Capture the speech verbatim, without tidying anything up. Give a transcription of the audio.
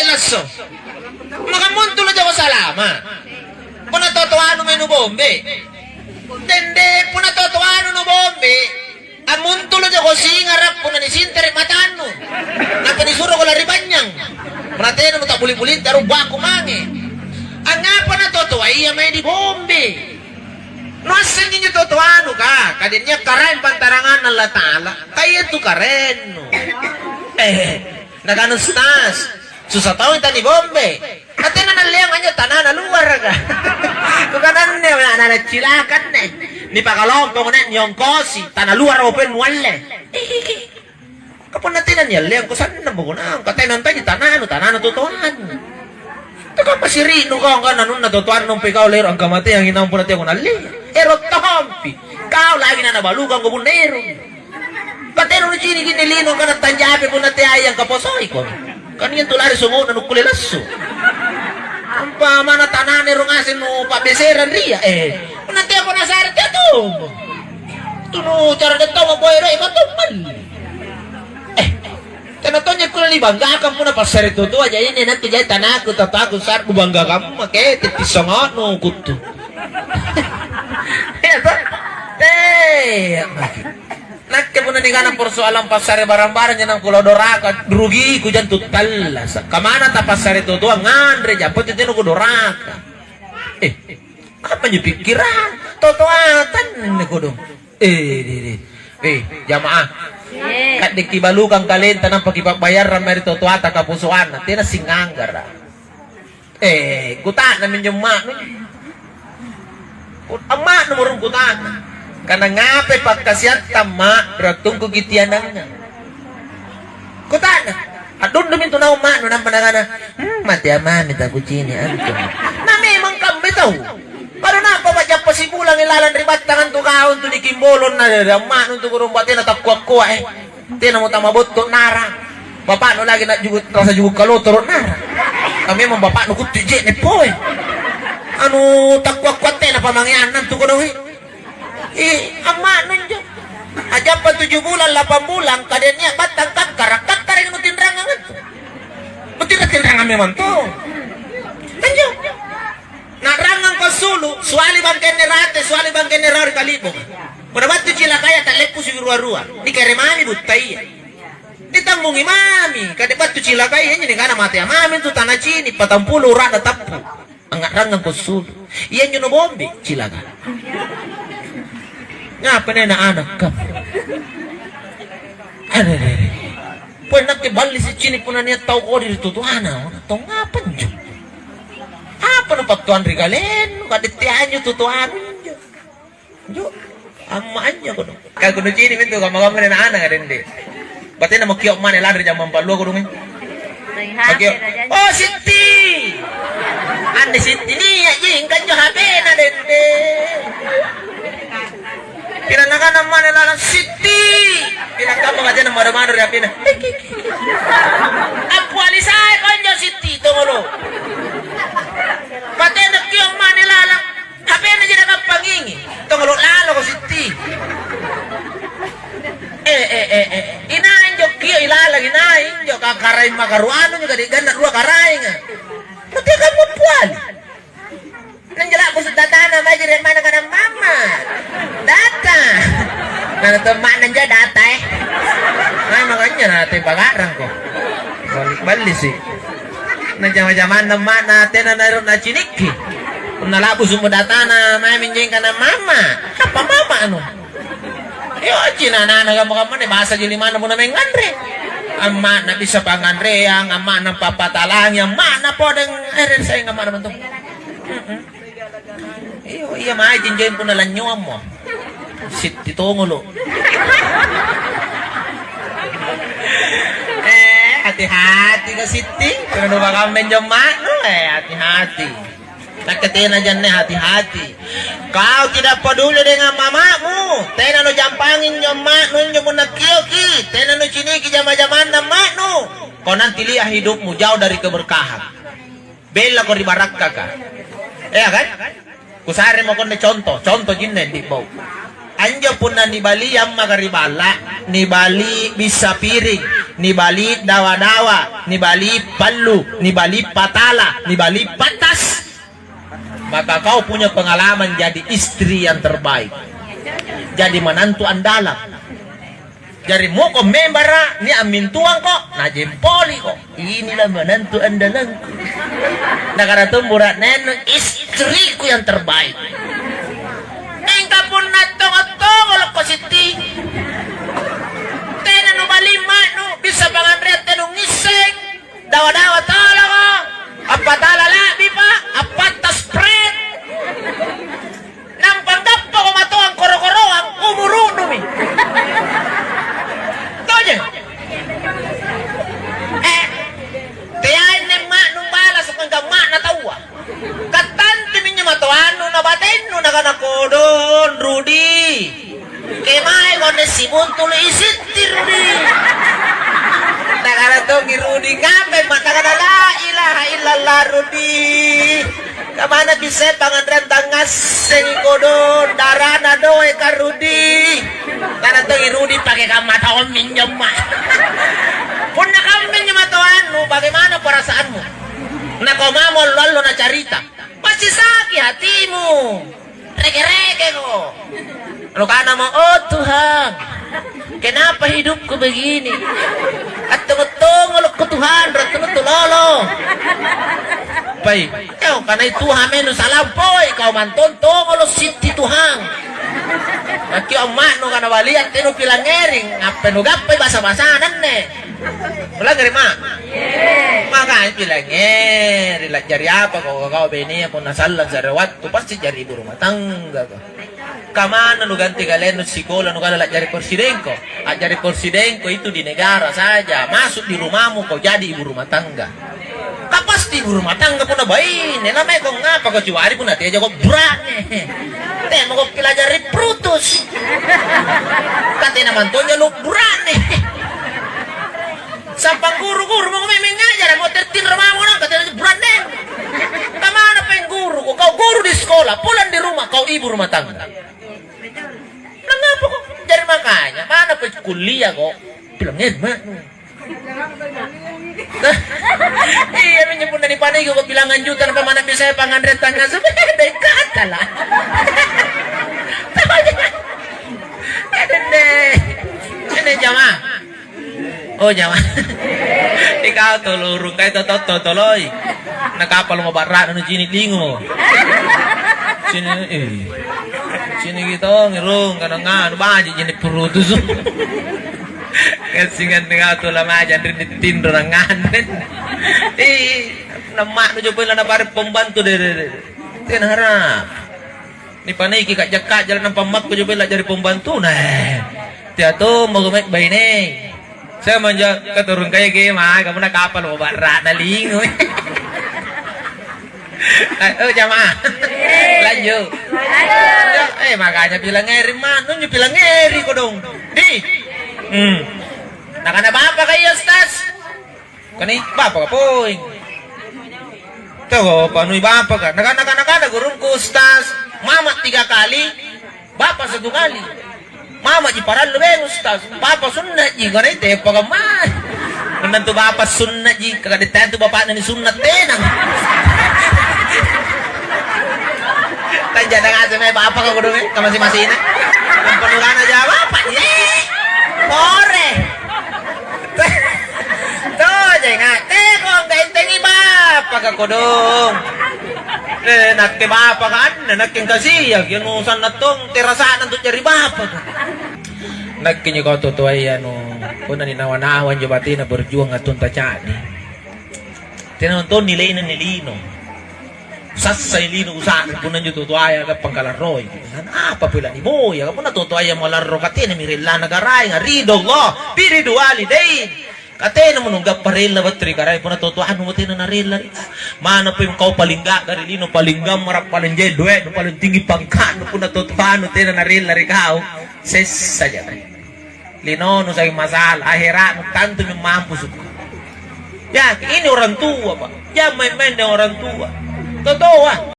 Lasso. Maka muntulo jako salama. Punna totoanu mae nubombe. Dende, punna totoanu nubombe, ammuntulo jako singara' punna nisintere' matannu. Nampa nisuroko lari bannyang. Punna tena nutabbuli-bulinta rubbaku mange. Angngapa na totoa ia mae dibombe? Nuassengi anjo totoanu ka, kadennia Karaeng pantaranganna Allata'ala, ka ia tu Karaennu. Eh, nakana Ustaz, susah tau tanibombe. Ka tena nalleang anjo tanana luaraka. Kukana anne ana'-ana' cilaka anne. Nipakalompoko na niongkosi, tana luara ope nualle. Ka punna tena nialleang, kusannang bukunang, ka tena antaji tananu, tanana totoanu. Tekamma siri'nu kau angkana anunna totoannu mpe kau lero angkamateangi naung punna teako nalleang. Ero' tompi. Kau lagi nanabalukangko punna ero'. Ka tena nuciniki anne lino angkana tanjape punna teai angkaposoiko. Kan ia tu lari songo'na nukkulle lassu. Ampa mana tanana ero' ngaseng nupa'beserang ria. Eh, punna teako nasare teatommo. Tunu cara dettamo boe roi matommalli. Eh, tena tonja kulle nibanggakan punna passare totoa, jaine nakke jai tanaku, tataku, sa'bu bangga kamma, ke, tetti songo'nu kuttu. Iya, toh? Eh, nakke punna nikana persoalan passare barang-barang, janang kulo doraka, rugiku jantu tallasa. Kamana tapassare totoa, nganre ja, apa tu tena kudoraka. Eh, apa njo pikkirang? Totoatan kodong. Eh, deh, deh. Eh, jamaah. Eh. Kadde kibalukang kalenta nampa kipabbayarrang mae ri totoata kaposoanna. Tena singanggara. Eh, kuta'nammi injo amma'nu. Ku-, amma'nu morong kuta'na. Kana ngapai pakkasiatta, Ma', rattungku kitianangnga? Kuta'na. A'dundumi intu naung amma'nu nampa nakana, "Hmm, mate amami takucini' antu." Na memang kambe tau. Baru nampa pa'jappa sibulang ilalang ri battang antu kau antu nikimbolong na amma'nu antu kurung batena takkua-kua, eh. Tenamo tama botto nara. Bapa'nu lagi na juku-, rasa juku kalotoro nara. Ka memang bapa'nu kuttu je'ne poe. Anu takkua-kua tena pamangeanna antu kodong, eh. Ih, amma'nu injo. A'jappa tuju bulang, lapang bulang, kadennia battang kakkara, kakkara nutinrangang antu. Nutinra-tinrangang memang to. Anjo. Na'rangangko assulu', suali bangkenna rate, suali bangkenna rawa ri kali'bonga. Punna battu cilakaya, ta'leppusuki rua-rua. Nikere mami buttaya. Nitambungi mami, kade battu cilakaya, injo nikana matea mami antu tanacini', patampulo ura'na tappu. Angnga'rangangko assulu'. Ianjo nubombe, cilaka. Ngapa nia ana'-anakka? Are, are, are. Pole nakke ballisi' cini' punna nia' tau kodi ri totoana. Tau ngapa anjo? Apa nupattuanri kalennu? Kade tea anjo totoanu injo. Anjo, amma' anjo kodong. Ka kunucini' mintu kamma-kamma ri ana'-anaka, Dende. Batena makkio' mane lanri jammang pallua kodong, eh. Makkio', "Oh, Sitti!" Anne Sitti nia' ji, engka anjo H P-na, Dende. Pina nakana mane lalang, "Sitti!" Pina kamma batena mado-mado ri H P-na. Appiali saeko anjo Sitti, tongolo. Batena kio' mane lalang. H P-na ji nakampangingi. Tongolo laloko Sitti. Eh, eh, eh, eh. Inai injo kio ilalang, inai injo kakaraeng makaruanu injo kadi ganna rua karaenga. Mutia kamu puali. Nanjo la'busu' datana mae ri mana kana mama. Data. Nana to ma'na injo data, eh. Nah, makanya na te bagarangko. Balik-ballisi'. Na jama-jamanna ma'na tena naero' nacinikki. Punna la'busu'mo datana, maemi injo kana mama. Apa mama anu? Iyo, cina ana'-ana' kamma-kamma nih, bahasa ji limanna punna maeng nganre. Amma'na bisa panganreang, amma'na pappatalangi, amma'na podeng, eh, ere sayang amma'na mantong. Mm-mm. Iyo, iya mae jinjo punna lanynyuammo. Sitti tongolo. Eh, hati-hati ka Sitti. Punna nupakamma injo amma'nu, eh, hati-hati. Nakke tena janne hati-hati. Kau tidak peduli dengan mamamu. Tena nujampangi injo amma'nu injo punna kioki. Tena nuciniki jama-jamanna amma'nu. Kau nanti lihat hidupmu jauh dari keberkahan. Bellako ri barakkaka. Iya kan? Kusaremo konne contoh, contoh jinne di bau. Anjo punna nibali ammaka ri balla, nibali bissa piring. Nibali' dawa-dawa, nibali' pallu, nibali' patala, nibali' pattas. Maka kau punya pengalaman jadi istri yang terbaik. Jadi menantu andalang. Jari muko membara, nia' ammintuangko, najempoliko. Inilah menantu andalangku. Nakana tommi bura'nenu, istriku yang terbaik. Mingka punna tongo-tongolokko Sitti, tena nubali' ma'nu, bisa panganreang tena nungisseng, dawa-dawa toloko, appatala la'bipa, appatta spret. Nampa gappako matoang koro-koroang, umuru'numi. Tojeng? Eh, teai nemma'nu balasa' mingka ma'na taua. Kattantimi injo matoannu na batennu nakana, "Kodong, Rudi. Kemaeko anne sibuntulu' i Sitti, Rudi?" Nakana tongi Rudi, "Ngapai ma'?" Nakana, "La ilaha illallah, Rudi. Kamana bissai panganreang tangngassengi kodong, darana doeka, Rudi." Nakana tongi Rudi, "Pake kamma taummi injo, Ma'. Punna kamminjo matoannu, bagaimana perasaanmu? Nakau mamo allo-allo nacarita." Pasti saki hatimu. Reke-rekeko. Nukanamo, "Oh Tuhan, kenapa hidupku begini? Attongo-tongolokko Tuhan, rattunuttu lolo." Pai, kau kanai Tuhan menu salampoi, kau mantong tongolo Sitti Tuhan. Nakio amma'nu kana balia tenu pilangngering, ngappe nugappai basa-basana anne. Ulangngeri, Ma'? Makanya pilangngeri, la'jari apako kau benea punna sallang se're wattu, pasti jari ibu rumah tanggako. Kamana nuganti kalennu sikola nukana la'jari presidengko? A'jari presidengko itu di negara saja, masuk di rumahmu kau jadi ibu rumah tangga. Ka pasti ibu rumah tangga punna baine, namanya kau ngapa kau cuari punna teja kau burane. Temo kau pelajari Brutus. Katena mantonja lu burane. Sampang guru-guru mako memeng ngajara, mo tertinro mamo nangka tena buranneng. Kamana peng guru ko? Kau guru di sekolah, pulang di rumah, kau ibu rumah tangga. Nangapa kok? Jari makanya, mana pe kuliah kok? Bilang, "Eh, Mak." Iya, minjo punna nipaniki kok bilangan juta, nampa mana bisa panganre tangnga sepeda, kata lah. Ada deh. Ini jamaah. Oh, jama. Ikau tolorong, kai to totto toloi. Na kapal mo barra'na nu cini' lingo. Cini', eh. Cini' gitu, ngirung, kadang nganu, baji' jenis purutus. Kasingan dengan tu lama aja, rin ditinro nang nganre. Ih, namma nu coba lana pare pembantu deh, deh, deh. Tena harap. Nipanaiki ka'ja-ka'ja nampa makku jo bella jari pembantuna. Eh, tea tommo mae baine. Saya manja katurung kaya ke, mae, kamu na kapal mo barra'na lingu. Eh, oh, jamaah. Lanjut. Eh, makanya bilang ngeri, Ma'. Nunju bilang ngeri kodong. Di. Hmm. Nakana bapa kaya, Ustaz. Kani bapaka poeng. Tau panui bapaka. Nakana-kana gurungku, "Ustaz, mama tiga kali, bapa satu kali. Mama ji parallu beng, Ustaz. Bapa sunna ji." Kani tepaka mai. Menantu bapa sunna ji, kaka detang tu bapakna ni sunna tenang. Tanjana ngaseng mai bapaka kodong, eh, kamasi-masina. Nampa nurana ja bapa, ye. Pore. Tojeng, ah, teko anggaentengi bapaka kodong. Eh, nakke bapaka anne, nakke engka sia, kianu sanna tong, terasana tu jari bapaka. Nakke njo kau totoaya anu, punna ninawa-nawa njo batena berjuang attunta ca'di. Tena tong nilaina nilino. Sassai lino usa'ring punna anjo totoaya gappang kalarroi. Apa pole laniboya, punna totoaya malarro katena mi rellana Karaenga, ridho Allah, biridu walidain. Katena mo nunggappa rella battu ri Karaeng punna totoanu mo tena narella ri. Mana poi kau paling gaga ri lino, paling gammara, paling jai doe'nu, paling tinggi pangka'nu, punna totoanu tena narella ri kau. Sessa jaki. Linonu saking masalah, ahera'nu tantumi mampu sukku. Ya, ini orang tua, Pak. Jangan main-main dengan orang tua. Totoa.